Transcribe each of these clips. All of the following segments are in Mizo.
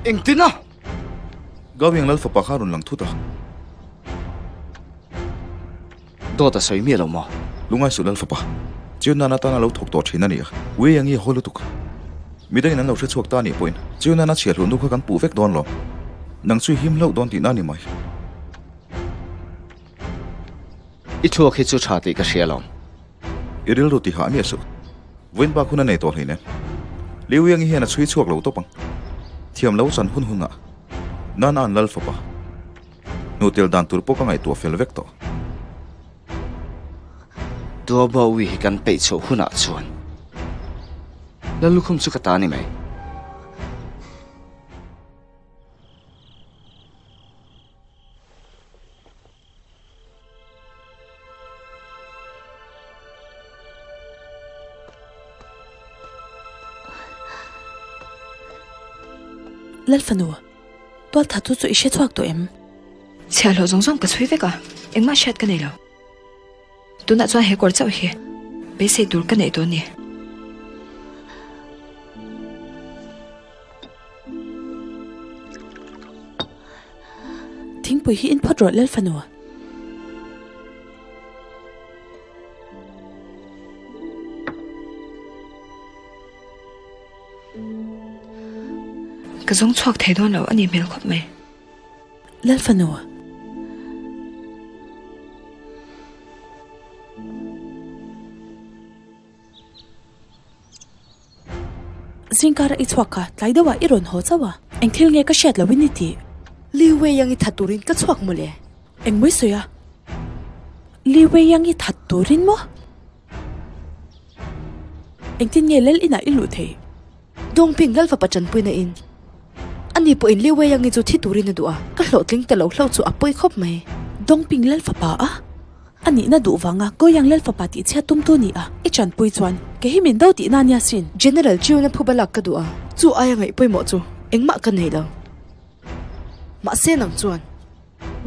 Engtin a? Gaoyang Lal fapa kha a rawn lang thut a. Dawt a sawi miah lo maw? Lungai suh Lal fapa. Chiu Nan atana lo thawk tawh thin a ni a. Wei Yang i a haw lutuk. Midangin an lo hre chhuak ta a nih pawhin Chiu Nan a chhiah hluh nu kha kan puh vek dawn lo. Nang chu i him hlauh dawn tihna a ni mai. I thluak hi chu tha tih ka hria lo. I rilru ti hah miah suh. Vawiin bak hun a nei tawh hleinem. Liu Yang i hian a chhui chhuak lo tawp ang. Thiam lo chan hun hunah Nan An Lal fapa hnuhtel dan tur pawh ka ngaihtuah fel vek tawh. Duabawi hi kan peih chhoh hunah chuan Lallukhum chu ka ta a ni mai. Lalfanu, tualthat chu chu i hre chhuak tawh em? Chhiahhlawh zawng zawng ka chhui vek a, engmah hriat ka nei lo. Tunah chuan he kawr chauh hi beisei tur ka neih tawh a ni. Thingpui hi in phawt rawh Lalfanu. Ka zawng chhuak thei dawn lo a ni hmel khawp mai. Lalfanu. Zingkara i chhuak kha tlai deuhah i rawn haw chauh a, eng thil nge ka hriat loh in i tih? Li Wei Yang i that turin ka chhuak mawle. Eng mai sawi a? Li Wei Yang i that turin maw? Engtin nge lel inah i luh thei? Dongping Lalfapa tanpuina in ani pawhin Li Wei Yang i chu thi turin a duh a, ka hlawhtling ta lo hlauh chu a pawi khawp mai. Dongping Lalfapa a? A nihna duh vanga Goyang Lalfapa tih chhiat tumtu ni a, i chanpui chuan kei hi min do tihna ania sin. General Chiuna phuba lak ka duh a, chu aia ngaih pawimawh chu engmah ka nei lo. Mahse nang chuan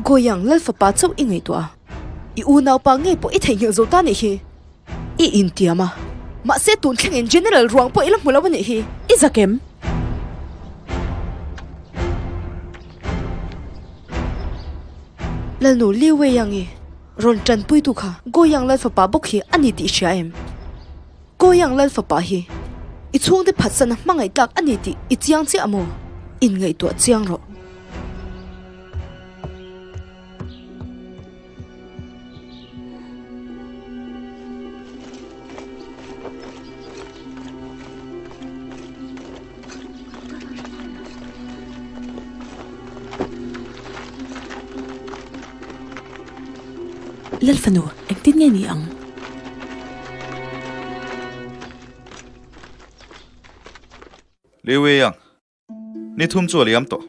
Goyang Lalfapa chauh i ngaihtuah a, i unaupa ngei pawh i theihnghilh zo ta nih hi. I intiam a, mahse tun thlengin General ruang pawh i la hmu lo a nih hi. I zak em? Lalnu Liu Weiyang-i rawn tanpuitu kha Goyang Lal fapa bawk hi a ni tih i hria em? Goyang Lal fapa hi i chhungte phatsan a hmangaih tlak a ni tih i chiang chiah maw? Inngaihtuah chiang rawh. Lalfanu, engtin nge ni ang? Liu Wei Yang, Ni thum chu a liam tawh.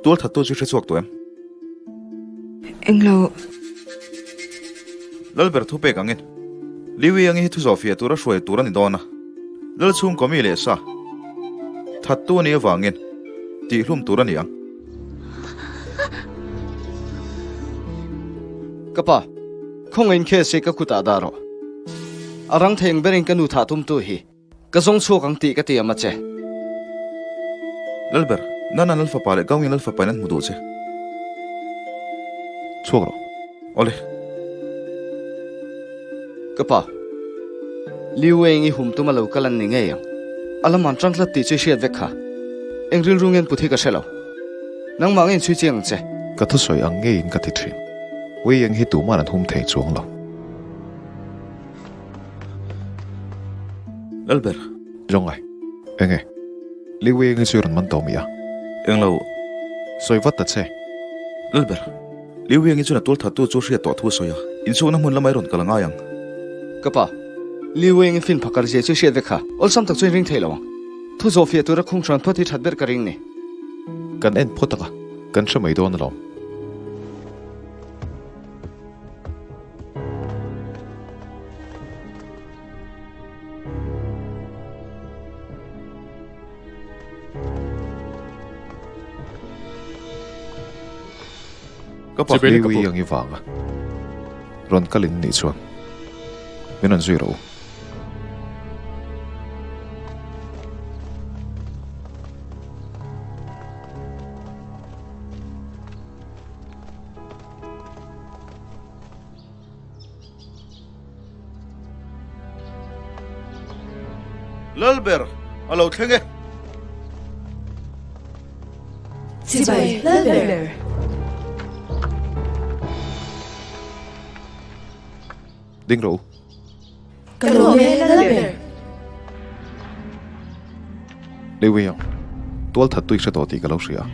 Tual thattu chu hre chhuak tawh em? Englo. Lalber thu pek angin Liwi angi hi thu zawh fiah tura hruai tur a ni dawn a. Lal chhungkaw mi leh sa thattu a nih avangin tihhlum tur a ni ang. Ka pa, khawngaih in khel se ka kutah dah rawh. A rang thei ang berin ka nu thah tumtu hi. Ka zawng chhuak ang tih ka ti am a che. Lalber, Nana Lal fapa leh Gaungi Lal fapa in an hmu duh che. Chhuak rawh. Awle. Ka pa, Liu Wei i hum tum a lo kal an ni ngei ang. A lam an tang tlat tih chu i hriat vek kha. Eng rilru ngen put hi ka hre lo. Nangmah ngei inchhui chiang ang che. Ka thusawi ang ngeiin ka ti thin. Wei Yang hi tuman an hum thei chuang lo. Lalber. Zawngai. Enge? Liwi enge chu i rawn man tawh mi a? Englo. Sawi vat ta che. Lalber. Liwi enge chuan a tual thattu chu hriat tawh thu a sawi a. Inchhungna hmun lamah i rawn kal a ngai ang. Ka pa. Liwi enge fin phakar zia chu i hriat vek kha. Awlsam tak chuan i ring thei lo ang. Thu zawh fiah tura khung hran phawt hi that ber ka ring ni. Kan en phawt ang a, kan hre mai dawn alawm. Ka pa Liwi ang i vang a, rawn kal in nih chuan min rawn zui rawh u. Lalber a lo thleng e. Chibai, Lalber. Ding rawh u. Ka lawm e, Lalber. Lewia, tual thattu i hre tawh tih ka lo hria.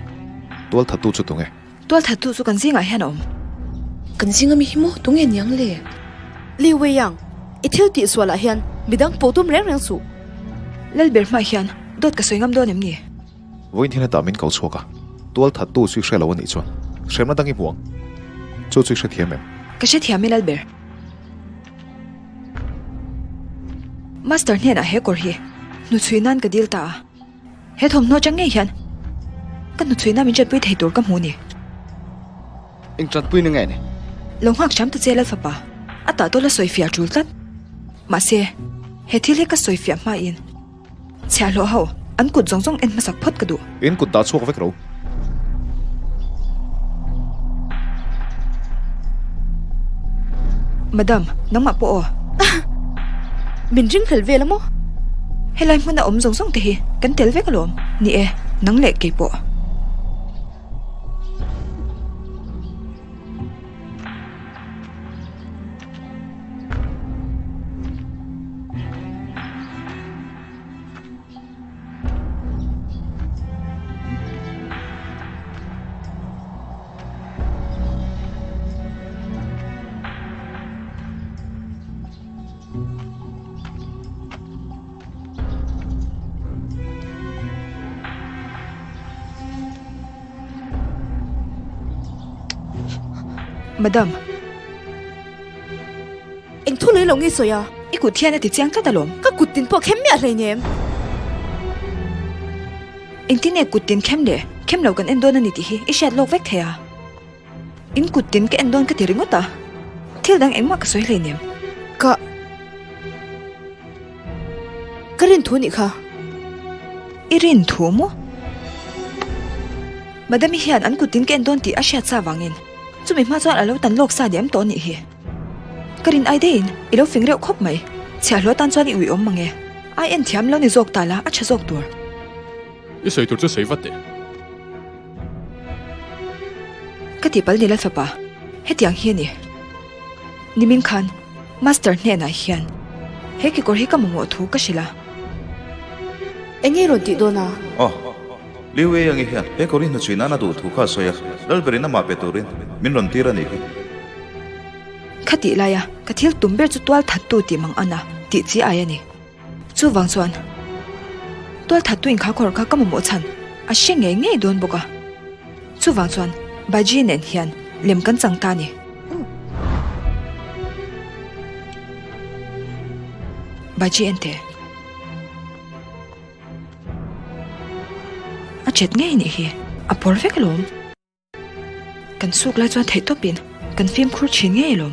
Tual thattu chu tunge? Tual thattu chu kan zingah hian a awm. Kan zinga mi hi maw tunge niang le? Li Weiyang, i thil tih sualah hian midang pawh tum reng reng suh. Lalber hmah hian dawt ka sawi ngam dawn em ni? Vawiin hian hetah min ko chhuak a, tual thattu chu i hre lo a nih chuan hremna dang i hmu ang. Chu chu i hrethiam em? Ka hrethiam e Lalber. Master hnenah he kawr hi hnuchhui nan ka dil ta a. He thawmhnaw atang ngei hian ka hnuchhuina min tanpui thei tur ka hmu ni. Eng tanpui na nge ni? Lo nghak hram ta che Lalfapa, a tah tawla sawi fiah tul tlat. Mahse, he thil hi ka sawi fiah hmain chhiahhlawh ho an kut zawng zawng en hmasak phawt ka duh. In kut dah chhuak vek ro. Madam, nangmah pawh aw. Min ringhlel vel a maw? Helai hmuna awm zawng zawng te hi kan tel vek alawm. Ni e, nang leh kei pawh. Madam. Eng thu lei lo nge sawi a? I kut hian a ti chiang tlat alawm. Ka kut tin pawh khem miah hleinem. Engtin nge kut tin khem le? Khem lo kan en dawn a ni tih hi i hriat lawk vek thei a. In kut tin ka en dawn ka ti ringawt a. Thil dang engmah ka sawi hleinem. Ka. Ka rin thu nih kha. I rin thu maw? Madam-i hian an kut tin ka en dawn tih a hriat sa vangin chumi hma chuan a lo tan lawk sa diam tawh nih hi. Ka rin ai deihin i lo fing reuh khawp mai. Chhiahhlawh atan chuan i ui awm mang e. Ai en thiam lo ni zawk ta la a tha zawk tur. I sawi tur chu sawi vat teh. Ka tihpalh ni la fapa, hetiang hi a ni. Nimin khan Master hnenah hian he kekawr hi ka mamawh thu ka hrilh a. Eng nge rawn tih dawn a? Aw, Liu Wei angi hian he kawr hi hnuchhui nan a duh thu kha a sawi a, Lalberin amah pe turin min rawn tir a nih hi. Kha tih laia ka thil tum ber chu tual thattu tih mang ana tih chi ai a ni. Chuvang chuan tual thattu inkha khawr kha ka mamawh chhan a hre ngei ngei dawn bawk a. Chuvang chuan Baji nen hian lem kan chang ta a ni. Baji en teh. A chet ngei nih hi a pawr vek alawm. Kan suk lai chuan theihtawpin kan fimkhur thin ngei alawm.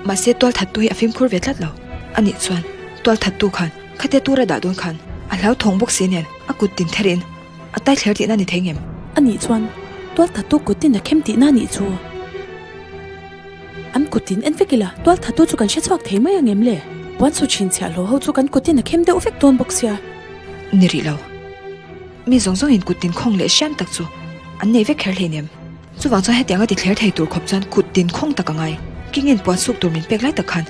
Mahse tual thattu hi a fimkhur ve tlat lo. Anih chuan tual thattu khan khatia tura dah dawn khan a hlauthawng bawk si nen a kut tin therin a tai thler tihna ni thei ngem. Anih chuan tual thattu kut tin a khem tihna anih chu. An kut tin en vek ila tual thattu chu kan hre chhuak thei mai ang em le? Puan su chhin chhiah hlawh ho chu kan kut tin a khem deuh vek dawn bawk sia. Ni rih lo. Mi zawng zawngin kut tin khawng leh hriam tak chu an nei vek kher hleinem. Chuvang chuan hetiang a ti thler thei tur khawp chuan kut tin khawng tak a ngai. Kingin puan suk tur min pek lai tak khan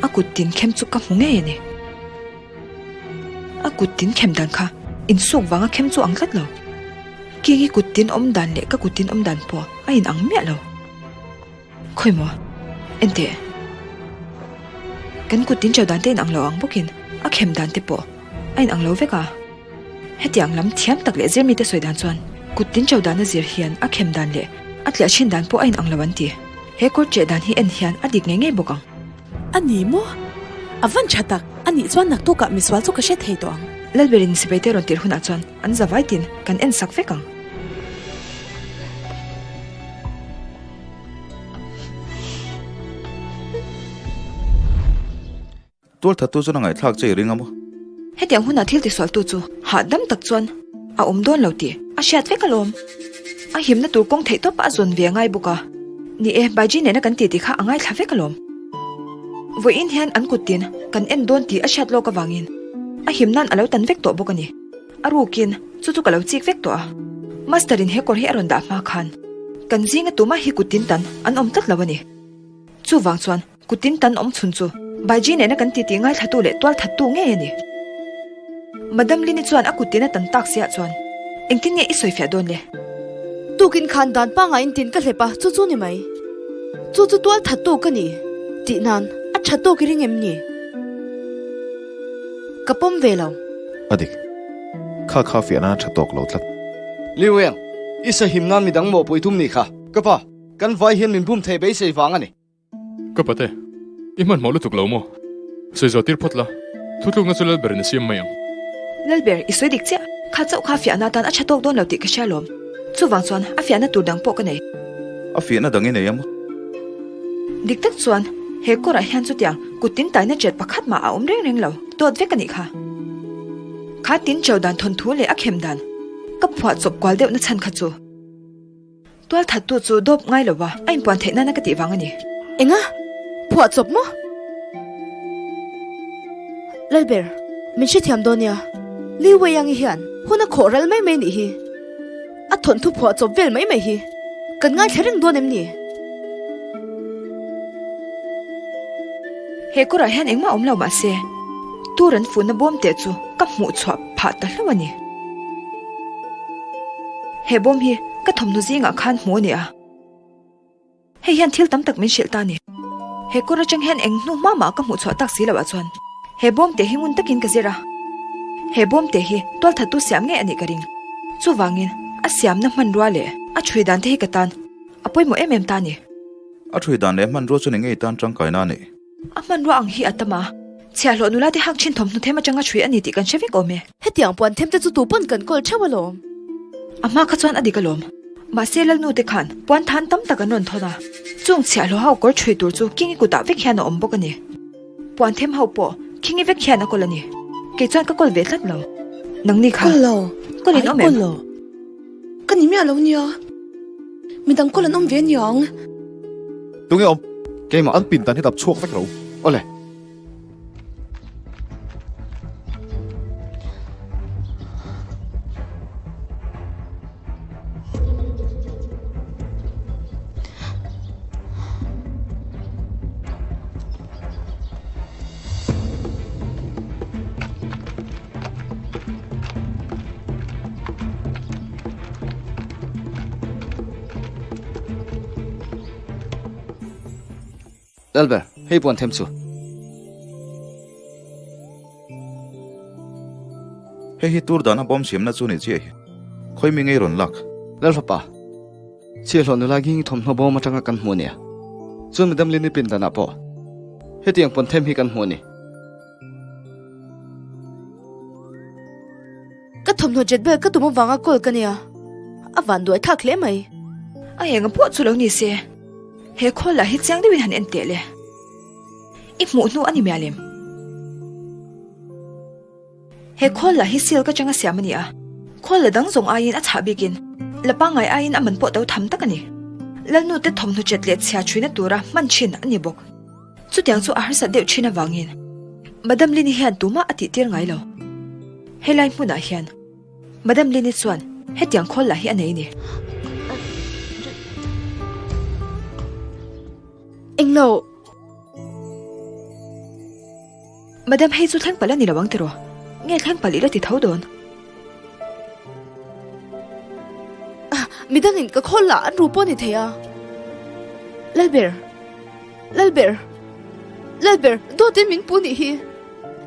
a kut tin khem chu ka hmu ngei a ni. A kut tin khem dan kha insuk vanga khem chu ang tlat lo. Kingi kut tin awm dan leh ka kut tin awm dan pawh a inang miah lo. Khawi maw? Enteh. Kan kut tin ṭo dan te inang lo ang bawkin a khem dan te pawh a inang lo vek a. Hetiang lam thiam tak leh zirmite sawi dan chuan kut tin ṭo dan a zir hian a khem dan leh a tliah ṭhin dan pawh a inang lo an ti. He kawr ṭeh dan hi en hian a dik ngei ngei bawk ang. A ni maw? A van ṭha tak! A nih chuan naktukah misual chu ka hre thei tawh ang. Lalberin sipaite rawn tirh hunah chuan an zavai tin kan en sak vek ang. Tual thattu chuan a ngaihthlak che i ring a maw? Hetiang hunah thil tisualtu chu hahdam tak chuan a awm dawn lo tih a hriat vek alawm. A himna tur kawng theih tawp a zawn ve a ngai bawk a. Ni e, Baiji nena kan titi kha a ngaithla vek alawm. Vawiin hian an kut tin kan en dawn tih a hriat lawk avangin. A him nan a lo tan vek tawh bawk a ni. A rukin chu chu ka lo chik vek tawh a. Master in he kawr hi a rawn dah hma khan kan zinga tumah hi kut tin tan an awm tlat lo a ni. Chuvang chuan kut tin tan awm chhun chu Baiji nena kan titi ngaithlatu leh tual thattu ngei a ni. Madam Lini chuan a kut tin a tan tak siah chuan engtin nge i sawifiah dawn le? Tukin khan dan pangaiin tin ka hlep a, chu chu ni mai. Chu chu tual thattu ka ni tih nan a tha tawk i ring em ni? Ka pawm ve lo. A dik. Kha kha fiah nan a tha tawk lo tlat. Liueng, i sahim nan midang mawhpui tum ni kha. Ka pa, kan vai hian min bum thei beisei vang a ni. Ka pate, i hmanhmawh lutuk lo maw? Sawi zawh tir phawt la, thutlukna chu Lalberin a siam mai ang. Lalber, i sawi dik chiah. Kha chauh kha fiahna atan a tha tawk dawn lo tih ka hria lawm. Chuvang chuan a fiahna tur dang pawh ka nei. A fiahna dang i nei a maw? Dik tak chuan he kawrah hian chutiang kut tin taina chet pakhat mah a awm reng reng lo, dawt vek a nih kha. Kha tin cheu dan thawnthu leh a khem dan ka phuah chawp kual deuh na chhan kha chu tual thattu chu dawp ngai lo va a inpuan theih nana ka tih vang a ni. Enga? Phuah chawp maw? Lalber, min hrethiam dawn nia. Li Weiang-i hian hun a khawh ral mai mai nih hi. A thawnthu phuah chawp vel mai mai hi kan ngaithla reng dawn em ni? He kawrah hian engmah awm lo mah se, tur an fuhna bawm teh chu ka hmuh chhuah phah ta hlauh a ni. He bawm hi ka thawmhnaw zingah khan hmuh a ni a. Hei hian thil tam tak min hrilh ta a ni. He kawr atang hian eng hnu hma mah ka hmuh chhuah tak si loh ah chuan he bawm te hi ngun takin ka zir a. He bawm te hi tualthattu siam ngei a nih ka ring. Chuvangin a siamna hmanrua leh a chhui dan te hi ka tan a pawimawh em em ta a ni. A chhui dan leh hmanrua chu ni ngei tan tangkaina a ni. A hmanrua ang hi a tam a, chhiahhlawh nula te hak thin thawmhnaw them atanga chhui a ni tih kan hre vek awm e. Hetiang puan them te chu tu pawn kan kawl theuh alawm. A hma kha chuan a dik alawm. Mahse Lalnu te khan puan than tam tak an rawn thawn a, chung chhiahhlawh ho kawr chhui tur chu Kingi kutah vek hian a awm bawk a ni. Puan them ho pawh Kingi vek hian a kawl a ni. Kei chuan ka kawl ve tlat lo. Nangni kha Kawl lo. Kawl in awm em? Kawl lo. Ka ni miah lo nia. Midang kawl an awm ve aniang. Tunge awm? Keimah. An pin dan hi dap chhuak vek ro. Awle. Lalber, hei puan them chu. Hei hi tur dana bawm siamna chu ni chiah hi. Khawi mi ngei rawn lak? Lalfapa, chhiahhlawh nula ging thawmhnaw bawm atanga kan hmu nia. Chuan Madam Lini pindanah pawh hetiang puan them hi kan hmu a ni. Ka thawmhnaw jet bel ka tum avanga call ka nia, a van duai thlak hle mai. A enga pawh chu lo ni se, he call lah hi chiang deuhin han en teh le. I hmuh hnu a ni mial em? He call lah hi seal ka changa siam a ni a, call la dang zawng aiin a chhah bikin la pangngai aiin a man pawh to tham tak a ni. Lalnu te thawmhnaw chet leh chhia chhuina tura hman thin a ni bawk. Chutiang chu a harsat deuh thin avangin Madam Lini hian tumah a tihtir ngai lo. Helai hmunah hian Madam Lini chuan hetiang khawl lah hi a nei a ni. Englo. Madam hei chu thleng palh a ni lo ang tiraw? Nge thleng palh ila ti tho dawn? Midangin ka khawl lah an ru pawh ni thei a. Lalber. Lalber. Lalber, dawtin min pu nih hi.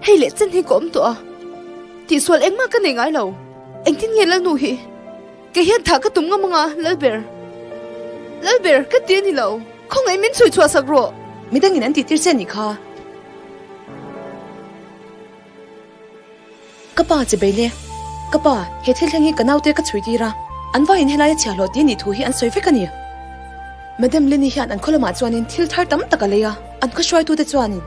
Hei leh chen hi ka awm tawh a. Tihsual engmah ka nei ngai lo. Engtin nge Lalnu hi? Kei hian thah ka tum ngam anga, Lalber. Lalber, ka ti a ni lo. Khawngaih min chhui chhuah sak rawh. Midangin an tihtir che nih kha. Ka pa che Beile, ka pa, he thil thleng hi ka naute ka chhui tir a, an vaiin helaia chhiahhlawh ti nih thu hi an sawi vek a ni. Madam Lini hian an khaw lamah chuanin thil thar tam tak a lei a, an khaw hruaitute chuanin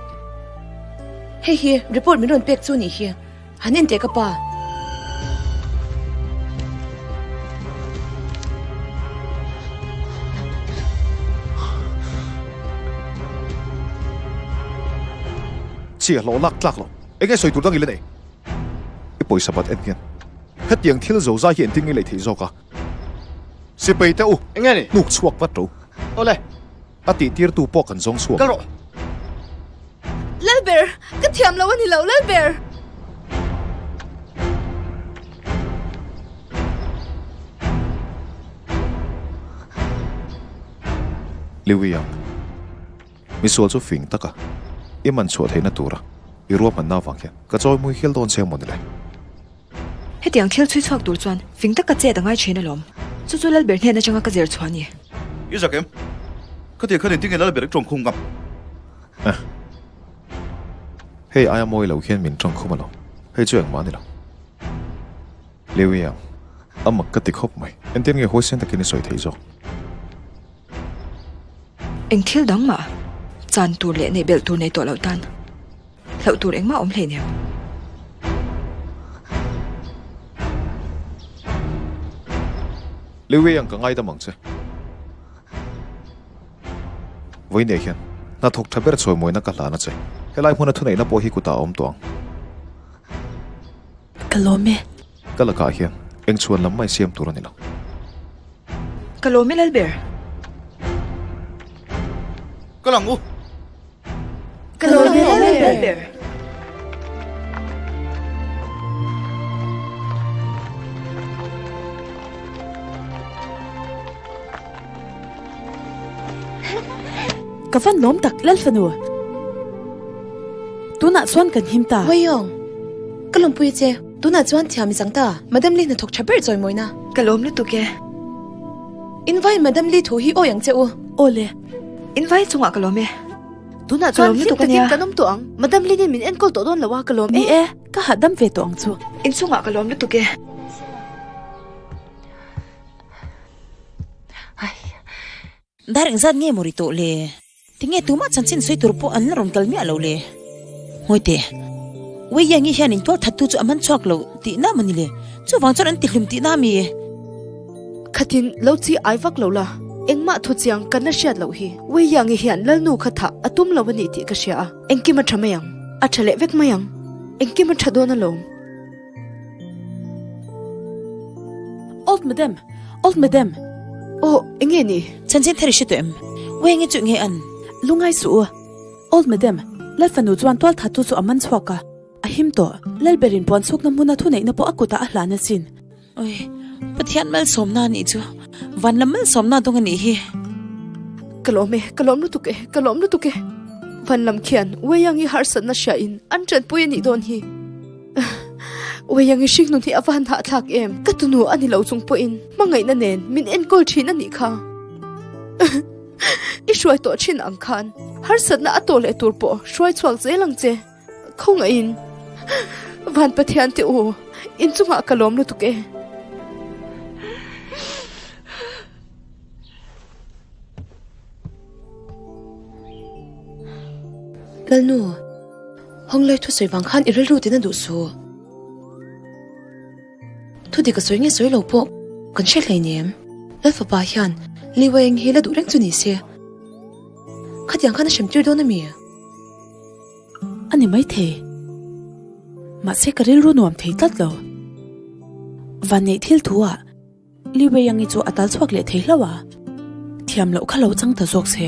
hei hi report min rawn pek chu nih hi, han en teh ka pa. Chhiahhlawh lak tlak lo. Enge sawi tur dang i la nei? pawisa bat en hian hetiang thil zo zai hi engtin nge lei theih zawk a? Sipai te u! Enge ni? Hnuk chhuak vat ro. Awle. A tih tirtu pawh kan zawng chhuak. Kal rawh. Lalber! Ka thiam lo a ni lo, Lalber! Liwiang, misual chu fing taka i man chhuah theihna tura i ruahmanna avang hian ka chawimui hial dawn che maw ni le? Hetiang thil chhui chhuak tur chuan fing taka chet a ngai thin alawm. Chu chu Lalber hnen atanga ka zir chhuah a ni. I zak em? Khatiang khan engtin nge Lalber i tawngkhum ngam? Eh. Hei aia mawi lo hian min tawngkhum alawm. Hei chu engmah a ni lo. Liwiang, a mak ka ti khawp mai. Engtin nge huaisen takin i sawi thei zawk? Eng thil dang mah chan tur leh neih belh tur nei tawh loh tan hlauh tur engmah awm hleinem. Liwiang ka ngaidam ang che. Vawinia hian hnathawk tha ber chawimawina ka hlan a che. Helai hmuna thuneihna pawh hi kutah a awm tawh ang. Ka lawm e. Ka lakah hian eng chhuan lam mai siam tur a ni lo. Ka lawm e Lalber. Ka lang u. Ka lawm e Lalber. Ka van lawm tak Lalfanu. Tunah chuan kan him ta. Wayong, ka lawmpui che. Tunah chuan thiam i chang ta. Madam Lee hnathawk tha ber chawimawina. Ka lawm lutuk e. Invai Madam Lee thu hi awi ang che u. Awle. Invai chungah ka lawm e. Tunah chuan hlim takin kan awm tawh ang. Madam Lee nen min enkawl tawh dawn lo a, ka lawm e. Ni e, ka hahdam ve tawh ang chu. Inchungah ka lawm lutuk e. Dar engzat nge maw ri tawh le? Tinge tumah chanchin sawi tur pawh an la rawn kal miah lo le? Ngawi teh, Wei Yangi hian in tual thattu chu a man chhuak lo tihna maw ni le? Chuvang chuan an tihlum tihna mi? Khatin lo chi ai vak lo la, engmah thu chiang kan la hriat loh hi. Wei Yangi hian Lalnu kha thah a tum lo a ni tih ka hria a, engkim a tha mai ang, a tha leh vek mai ang, engkim a tha dawn alawm. Old Madam! Old Madam! Aw, enge ni? Chanchin thar i hre tawh em? Wei nge chu enge an? Lungai suh u. Old Madam, Lal fanu chuan tual thattu chu a man chhuak a, a him tawh. Lalberin puan chhukna hmuna thuneihna pawh a kutah a hlan asin. Oi, Pathian malsawmna a nih chu. Van lam malsawmna dawng a nih hi. Ka lawm e, ka lawm lutuk e, ka lawm lutuk e. Van lam khian Weiang i harsatna hriain an tanpui a nih dawn hi. Weiang i hringnun hi a va han hahthlak em. Ka tunu a ni lo chung pawhin hmangaihna nen min enkawl thin a nih kha. I hruai tawh thin ang khan harsatna a tawh leh tur pawh hruai chhuak zel ang che. Khawngaihin Van Pathian te u, in chungah ka lawm lutuk e. Lalnu, Honglai thusawi vang khan i rilru tina duh suh. Thu dik a sawi nge sawi lo pawh kan hre hleinem. Lalfapa hian Li Wei-eng hi la duh reng chu ni se, khatiang khan a hrem tir dawn a mi? A ni maithei. Mahse ka rilru nuam thei tlat lo. Vanneih thil thu ah Li Wei-angi chu a tal chhuak leh thei hlauh a, thiam loh kha lo chang ta zawk se.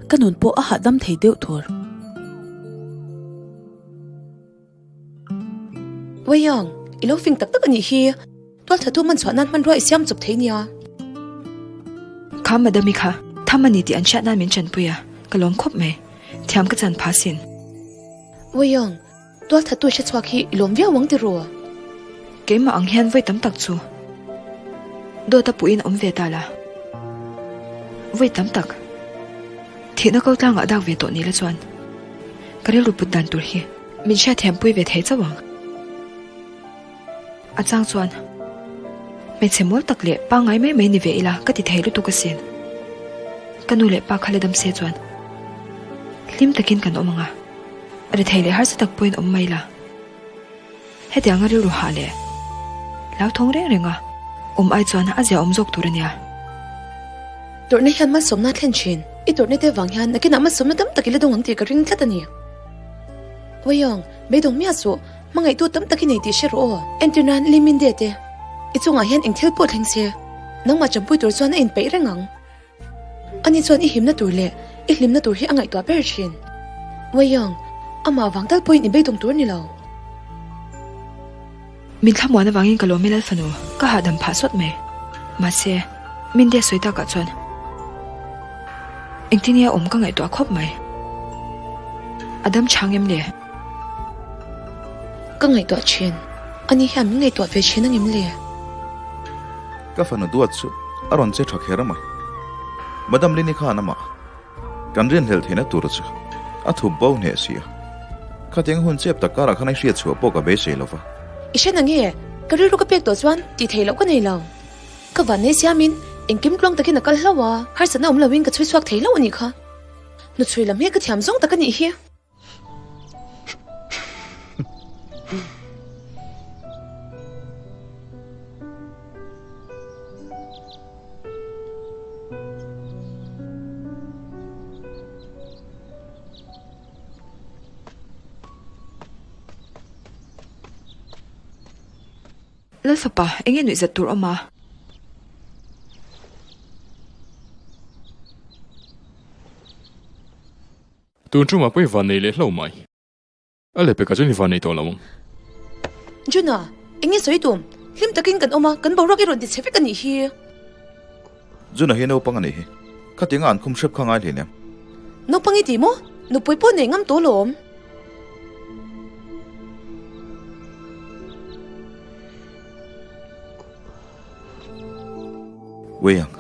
Ka nun pawh a hahdam thei deuh tur. Wei-ang, i lo fing tak tak a nih hi. Tual thatu man chhuah nan hmanrua i siam chawp thei nia. Kha Madam-i kha tham a ni tih an hriat nan min chanpui a, ka lawm khawp mai. Thiam ka chan pha sin. Wei-ang, tual thatu hre chhuak hi i lawm viau ang ti ru. Keimah ang hian vawi tam tak chu dawt a puhin awm ve ta la. Vawi tam tak thihna ko tlangah dak ve tawh ni la chuan ka rilru put dan tur hi min hriatthiam pui ve thei chauh ang. A chang chuan, Hmeichhe mawl tak leh pangngai mai mai ni ve ila ka ti thei lutuk asin. Ka nu leh pa kha la dam se chuan hlim takin kan awm ang a, rethei leh harsa tak pawhin awm mai la. Hetianga rilru hah leh hlauthawng reng renga awm ai chuan a zia awm zawk tur a nia. Tawrhna hian malsawmna a thlen thin. I tawrhna te vang hian nakinah malsawmna tam tak i la dawng ang tih ka ring tlat a ni. Wayong, beidawng miah suh. Hmangaihtu tam tak i nei tih hre rawh aw. Entir nan Lee Min Dae te, i chungah hian eng thil pawh thleng se, nangmah champui tur chuan a inpeih reng ang. Ani chuan i himna tur leh i hlimna tur hi a ngaihtuah ber thin. Wei Young, amah vang tal pawhin i beidawng tur ni lo. Min thlamuan avangin ka lawm i Lal fanu, ka hahdam phah sawt mai. Mahse, min deh sawi takah chuan engtin nge a awm ka ngaihtuah khawp mai. A dam chhang em le? Ka ngaihtuah thin. Ani hian min ngaihtuah ve thin angem le? Ka fanu duat chu a rawn che tha kher mai. Madam Lini khan amah kan rinhlelh theihna tur chu a thup bo hneh si a. Khatiang hun chep tak karah khan a hriat chhuah pawh ka beisei lo va. I hre nange? Ka rilru ka pek tawh chuan tih theih loh ka nei lo. Ka vannei siamin engkim tluang takin a kal hlauh a, harsatna awm loin ka chhui chhuak thei hlauh a nih kha. Hnuchhui lam hi ka thiam zawng tak a nih hi. Lalfapa, enge nuihzat tur awm a? Tun ṭumah pawh i van nei leh hlauh mai. A lehpekah chuan i van nei tawh lo ang. Juna, eng nge sawi tum? Hlim takin kan awm a, kan boruak i rawn ti chhe vek a nih hi. Juna hi naupang a nih hi. Khatianga an khum hrep kha ngai hleinem. Naupang i ti maw? Nupui pawh nei ngam tawh lawm. Wei ang.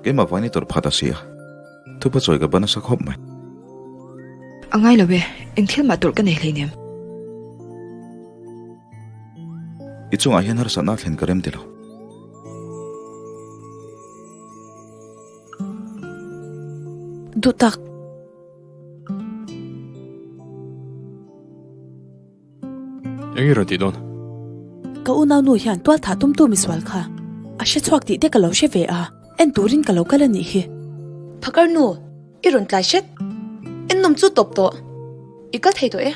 Keimah vangin i tawrh phat a si a. Thupa chawi ka ban nasa khawp mai. A ngai lo e, eng thil mah tawrh ka nei hleinem. I chungah hian harsatna a thlen ka rem ti lo. Duh tak. Eng i rawn tih dawn? Ka unaunu hian tual thah tumtu misual kha a hre chhuak tih te ka lo hre ve a, en turin ka lo kal a nih hi. Phakar nu, i rawn tlai hret. En nawm chu tawp tawh. I kal thei tawh e.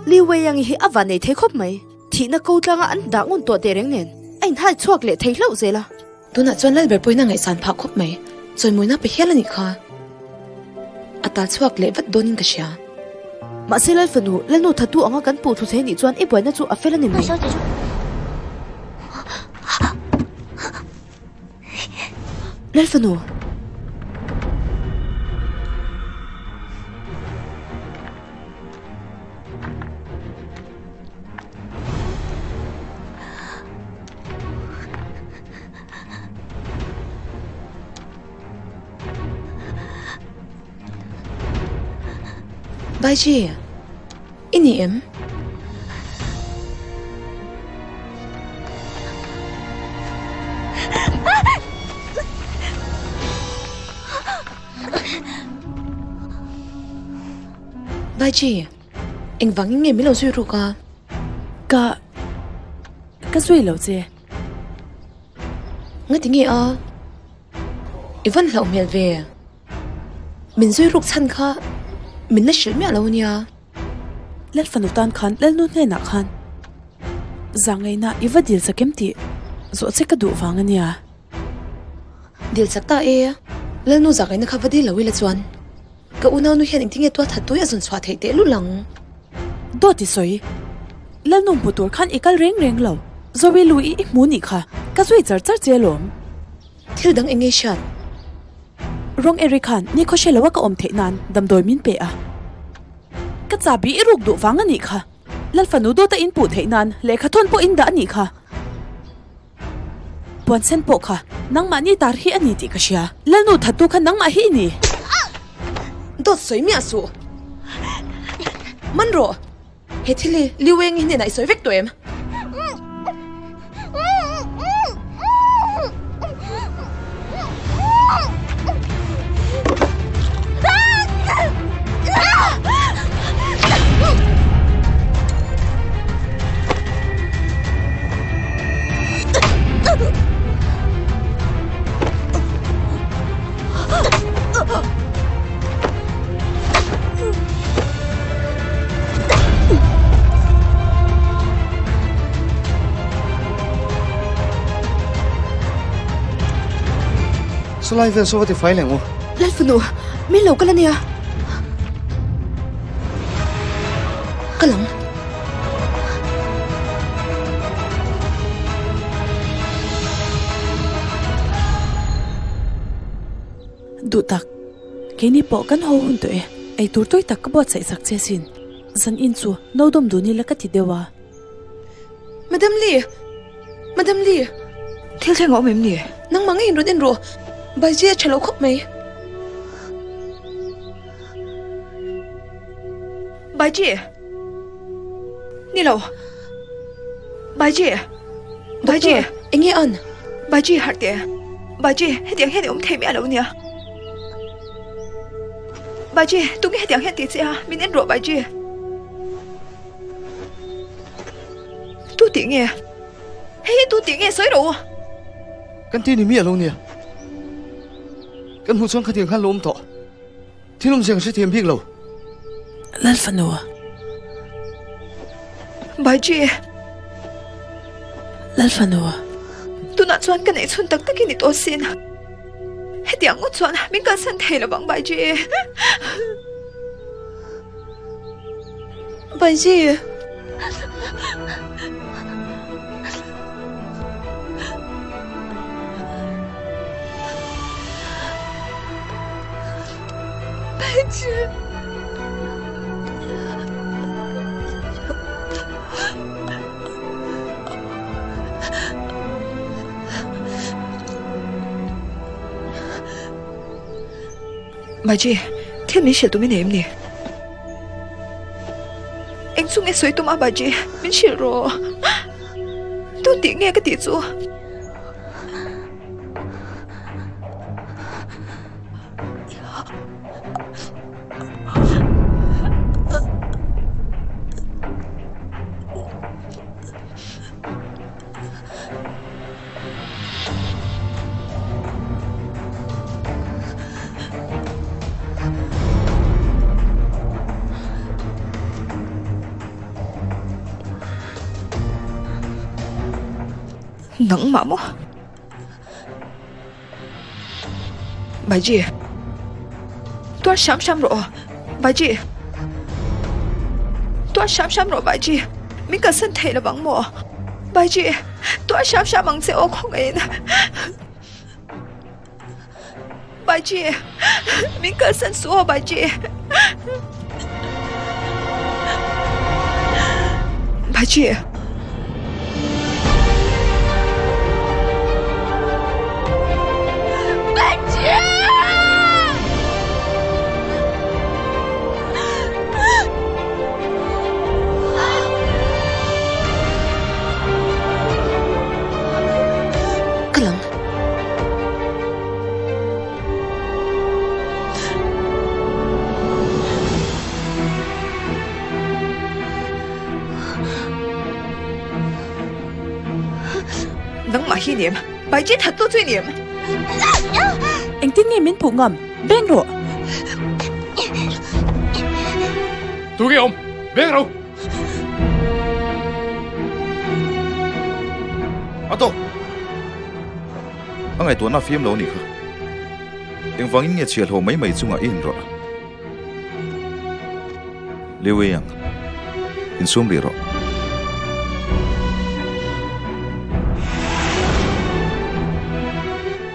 Li Weiang-i hi a van nei thei khawp mai. Thihna ko tlanga an dah ngun tawh teh reng nen a inhai chhuak leh thei hlauh zel a. Tunah chuan Lalber pawhin a ngaihsan phah khawp mai. Chawimawina pe hial a nih kha. A tal chhuak leh vat dawnin ka hria. Mahse Lal fanu, Lalnu thattu anga kan puh thu thei nih chuan i buaina chu a fel a ni mai. Lal fanu. Baiji, i ni em? Baiji, engvangin nge min lo zui ruk a? Ka, ka zui lo che. Nga ti nge a? I van hlauh hmel ve. Min zui ruk chhan kha min la hrilh miah lo ania. Lal fanu tan khan Lalnu hnenah khan zangaina i va dil chak em tih zawh che ka duh vang ania. Dil chak ta e, Lalnu zangaina kha va dil lo ila chuan Ka unaunu hian engtin nge tual that tui a zawn chhuah theih teh lul ang? Dawt i sawi. Lalnu hmu tur khan i kal reng reng lo. Zoe Lu i i hmu nih kha. Ka zui char char che alawm. Thil dang eng nge hriat? Rawng Eri khan nikhaw hre lo a ka awm theih nan damdawi min pe a. Ka chahbi i ruk duh vang a nih kha. Lal fanu dawt a inpuh theih nan lehkha thawn pawh in dah a nih kha. Puan sen pawh kha nangmahni tar hi a ni tih ka hria. Lalnu thattu kha nangmah hi i ni. Dawt sawi miah suh. Man rawh. He thil hi Liu Eng i hnenah i sawi vek tawh em? Sawlai vel saw va ti fai leh ang u. Lalfanu, min lo kal a nia. Kal ang. Duh tak, keini pawh kan haw hun tawh e. Ei tur tawi tak ka buatsaih sak che sin. Zan in chu no dawm dun ila ka ti deuh a. Madam Lee! Madam Lee! Thil thleng a awm em ni? Nangmah ngeiin rawn en rawh. Baiji a tha lo khawp mai. Baiji! Ni lo. Baiji! Baiji! Doctor, eng nge an? Baiji harh teh. Baiji, hetiang hian i awm thei miah lo nia. Baiji, tunge hetiang hian ti che a? Min en rawh Baiji. Tu tih nge? Hei hi tu tih nge sawi rawh u? Kan ti ni miah lo nia. Kan hmuh chuan khatiang khan lo awm tawh. Thil awmzia ka hrethiam bik lo. Lalfanu. Baiji. Lalfanu. Tunah chuan ka neih chhun tak takin i tawh sin. Hetiang ngawt chuan min kalsan thei lovang Baiji. Baiji. Baiji. Baiji, thil min hrilh tum i nei em ni? Eng chu nge sawi tum a Baiji, min hrilh rawh. Tu tih nge ka tih chu? Nangmah maw? Baiji. Tuar hram hram rawh aw. Baiji. Tuar hram hram rawh Baiji. Min kalsan thei lovang maw? Baiji. Tuar hram hram ang che aw khawngaihin. Baiji. Min kalsan suh aw Baiji. Baiji. Kal ang. Nangmah hi ni em? Baiji that tu chu i ni em? Engtin nge min puh ngam? Beng rawh! Tu nge awm? Beng rawh! A tawk! A ngaihtuahna a fiam lo a nih kha. Engvangin nge chhiahhlawh mai mai chungah i inrawlh? Liu Wei ang, insum rih rawh.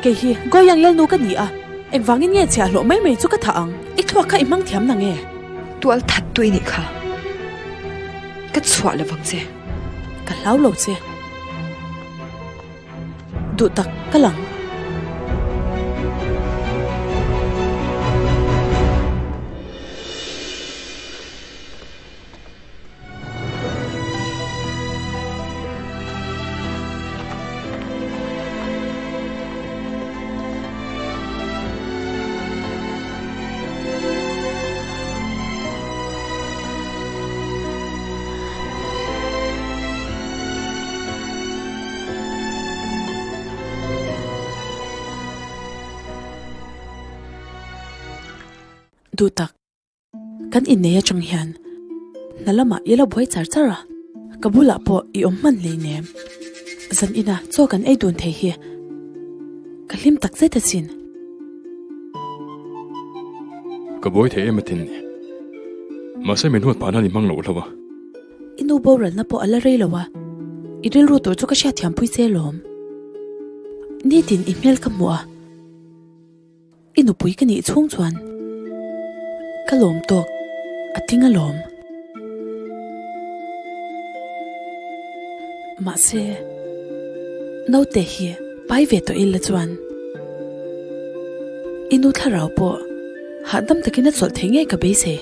Kei hi Goyang Lalnu ka ni a, engvangin nge chhiahhlawh mai mai chu ka thah ang? I thluak kha i hmang thiam na nge? Tual that tu i nih kha. Ka chhuah lovang che. Ka hlau lo che. Duh tak ka lang. Duh tak, kan innei atang hian hna lamah i lo buai char char a, ka bulah pawh i awm hman hleinem. Zan ina chaw kan ei dun thei hi ka hlim tak zet asin. Ka buai thei em atin ni. Mahse min huat phah nan i hmang loh hlauh a. I nu boralna pawh a la rei lo a, i rilru tur chu ka hriatthiam pui che alawm. Nitin i hmel ka hmuh a. I nupui ka nih chhung chuan ka lawm tawk a ting alawm. Mahse, naute hi pai ve tawh ila chuan i nu thlarau pawh hahdam takin a chawlh thei ngei ka beisei.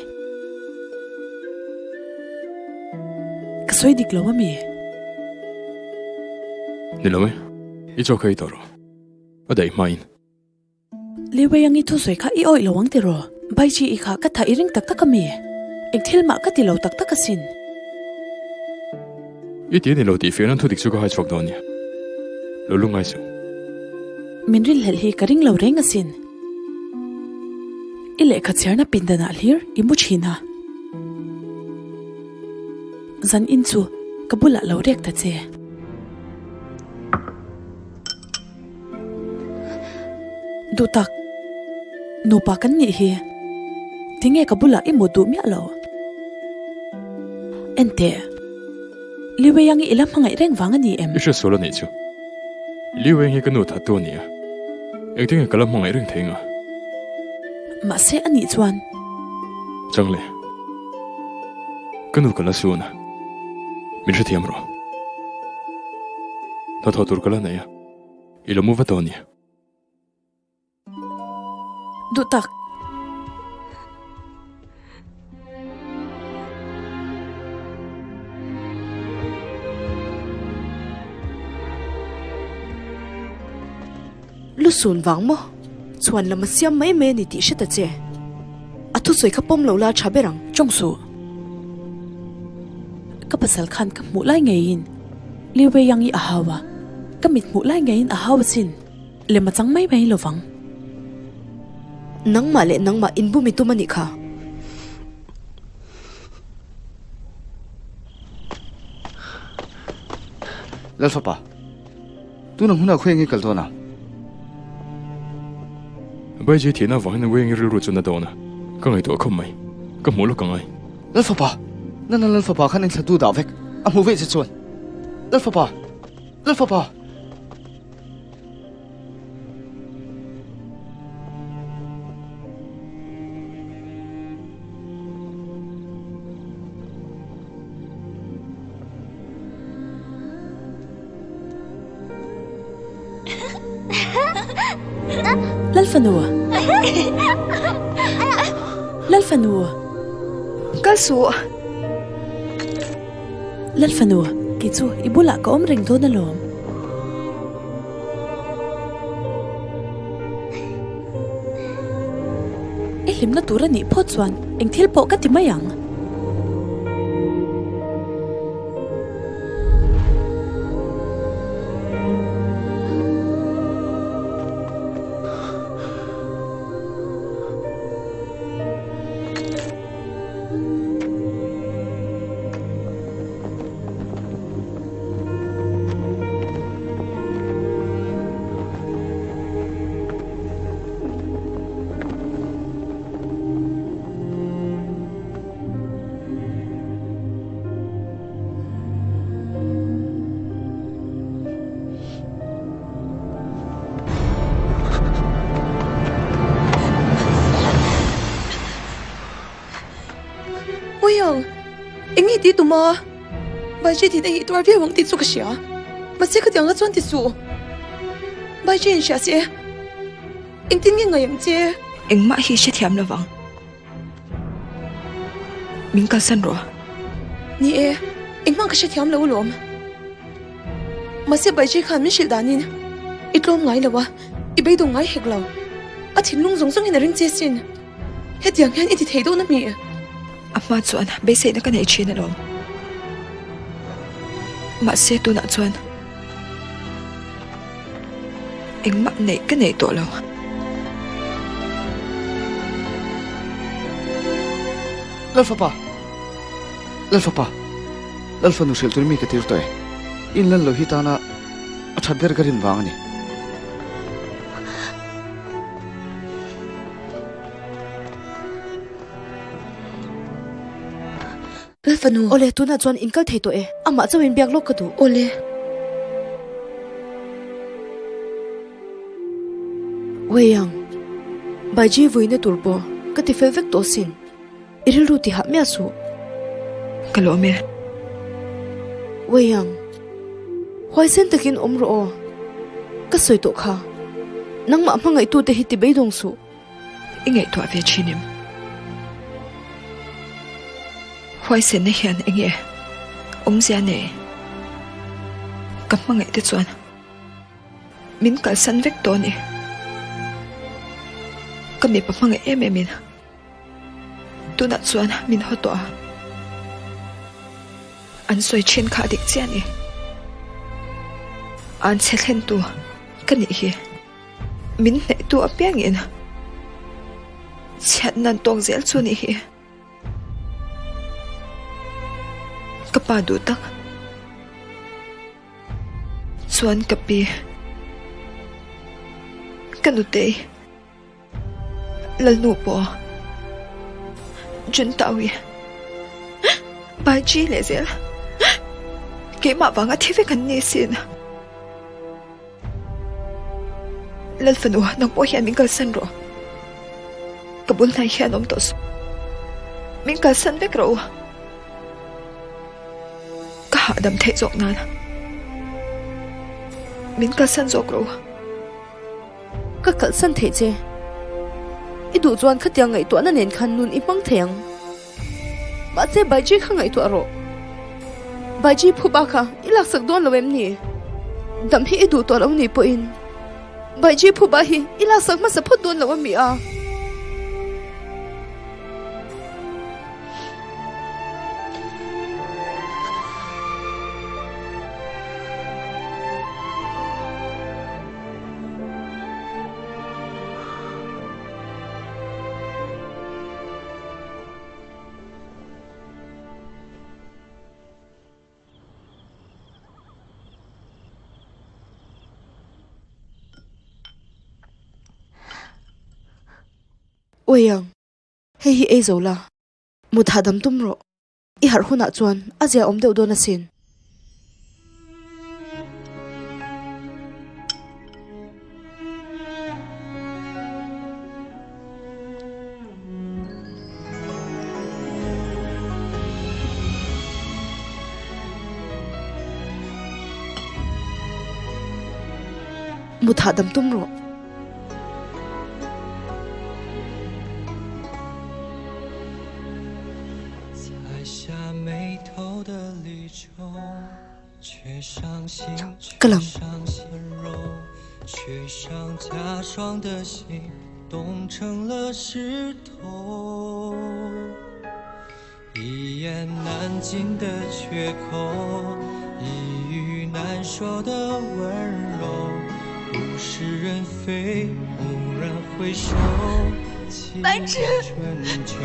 Ka sawi dik lo ami? Ni lo e, i chaw kha ei tawh rawh. A daih hmain. Liwei-ang i thusawi kha i awih lo ang tiraw? Baiji i kha ka tha i ring tak tak ami? Eng thil mah ka ti lo tak tak asin. I ti a ni lo tih fiah nan thudik chu ka hai chhuak dawn nia. Lo lungngai suh. Min rinhlelh hi ka ring lo reng asin. I lehkha chhiarna pindanah hlir i mu thin a. Zan in chu ka bulah lo riak ta che. Duh tak, nupa kan nih hi tinge ka bulah i mut duh miah lo? Enteh, Liwei-ang i la hmangaih reng vang a ni em? I hre sual a nih chu. Liwei-ang hi ka nu thattu a ni a, engtinge ka la hmangaih reng thei nga? Mahse a nih chuan. Changle, ka nu ka la sun a, min hrethiam rawh. Hnathawh tur ka la nei a, i lo mu vat dawn nia. Duh tak. Lusun vang maw? Chhuan lam a siam mai mai a ni tih hre ta che. A thusawi kha pawm lo la tha ber ang. Chawng suh. Ka pasal khan ka hmuh lai ngeiin Liu Wei Yang hi a hau a, ka mit hmuh lai ngeiin a hau asin. Lem a chang mai mai lo vang. Nangmah leh nangmah inbum i tum a nih kha. Lalfapa, tunah hmunah khawi nge kal dawn a? Baiji thihna avangin Wei Yang rilru chu na dawn a, ka ngaihtuah khawp mai. Ka hmuh lawk angai. Lalfapa! Nana Lalfapa khan inthla du dah vek a hmuh veih che chuan. Lalfapa! Lalfapa! Lalfanu! Lalfanu! Kal suh! Lalfanu, kei chu i bulah ka awm reng dawn alawm. I hlimna tur a nih phawt chuan eng thil pawh ka ti mai ang. Ui ang, eng nge tih tum a? Baiji tihna hi i tuar viau ang tih chu ka hria. Mahse khatiang la chuan ti suh. Baiji in hria se, engtin nge ngaih ang che? Engmah hi hrethiam lovang. Min kalsan rawh. Ni e, engmah ka hrethiam lo alawm. Mahse Baiji khan min hrilh danin i tlawm ngai lo a, i beidawng ngai hek lo. A thinlung zawng zawngin a ring che sin. Hetiang hian i ti thei dawn ami? A hma chuan beiseihna ka nei thin alawm. Mahse tunah chuan engmah neih ka nei tawh lo. Lalfapa! Lalfapa! Lalfanu hrilh tur mi ka tir tawh e. In lan lo hi tana a that ber ka rin vang a ni. Lalfanu. Awle, tunah chuan in kal thei tawh e. Amah chauhin biak lawk ka duh. Awle. Wei ang, Baiji vuina tur pawh ka ti fel vek tawh sin. I rilru ti hah miah suh. Ka lawm e. Wei ang, huaisen takin awm rawh aw. Ka sawi tawh kha. Nangmah hmangaihtute hi ti beidawng suh. I ngaihtuah ve thin em? Huaisenna hian eng nge awmzia nei? Ka hmangaih te chuan min kalsan vek tawh a ni. Ka mipa hmangaih em em in tunah chuan min haw tawh a. An sawi thin kha a dik chiah a ni. An chhe thlentu ka nih hi. Min hnaihtu apiangin chhiatna an tawk zel chu nih hi. Ka pa duh tak chuan ka pi, ka nutei Lalnu pawh Juntawi Baiji leh zel keimah vanga thi vek an ni sin. Lalfanu, nang pawh hian min kalsan rawh. Ka bul hnai hian awm tawh suh. Min kalsan vek rawh u. Ka hahdam theih zawk nan. Min kalsan zawk rawh u. Ka kalsan theih che. I duh chuan khatiang ngaihtuahna nen khan nun i hmang thei ang. Mahse Baiji kha ngaihtuah rawh. Baiji phu bak a i laksak dawn lo em ni? Dam hi i duh tawh lo ni pawhin Baiji phu bak hi i laksak hmasa phawt dawn lo a mi a? Ui ang, hei hi ei zo la, mut hahdam tum rawh. I harh hunah chuan a zia awm deuh dawn asin. Mut hahdam tum rawh. Ka lang. 白痴！白痴！